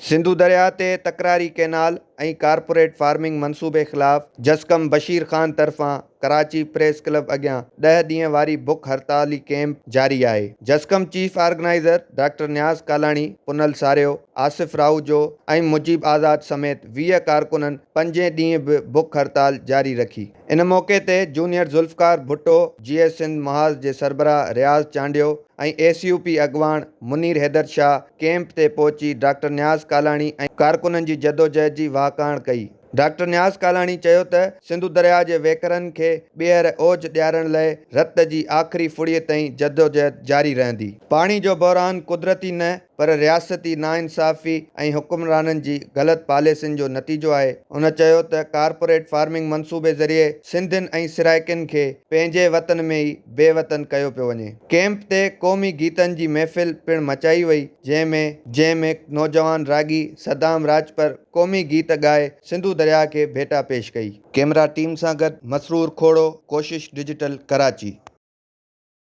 سنڌو درياهه تي تڪراري ڪئنال ۽ ڪارپوريٽ فارمنگ منصوبي خلاف جسقم بشير خان طرفان ڪراچي پريس ڪلب اڳيان ڏهه ڏينهن واري بک هڙتالي ڪئمپ جاري آهي. جسقم chief organizer doctor Niaz Kalani, Punhal Sario, Asif Rahoojo ۽ Mujeeb Azad سميت 20 ڪارڪنن پنجين ڏينهن به بک هڙتال جاري رکي. ان موقعي تي جونيئر ذوالفقار ڀٽو، جيئي سنڌ محاذ جي سربراهه Riaz Chandio ۽ S U P اڳواڻ منير حيدر شاهه ڪئمپ تي پهچي ڊاڪٽر نياز ڪالاڻي ۽ ڪارڪنن جي جدوجهد جي واکاڻ ڪئي. ڊاڪٽر نياز ڪالاڻي چيو ته سنڌو درياهه جي وهڪرن کي ٻيهر اوج ڏيارڻ لئه رت جي آخري ڦڙي تائين جدوجهد جاري رهندي. پاڻي جو بحران قدرتي نه پر رياستي ناانصافي ۽ حڪمرانن جي غلط پاليسين جو نتيجو آهي. هن چيو ته ڪارپوريٽ فارمنگ منصوبي ذريعي سنڌين ۽ سرائيڪين کي پنهنجي وطن ۾ ئي بي وطن ڪيو پيو وڃي. ڪئمپ تي قومي گيتن جي محفل پڻ مچائي وئي، جنهن ۾ جنهن ۾ نوجوان راڳي صدام راڄپر قومي گيت ڳائي سنڌو درياهه کي ڀيٽا پيش ڪئي. ڪئميرا ٽيم سان گڏ مسرور کوڙو، ڪوشش ڊجيٽل، ڪراچي.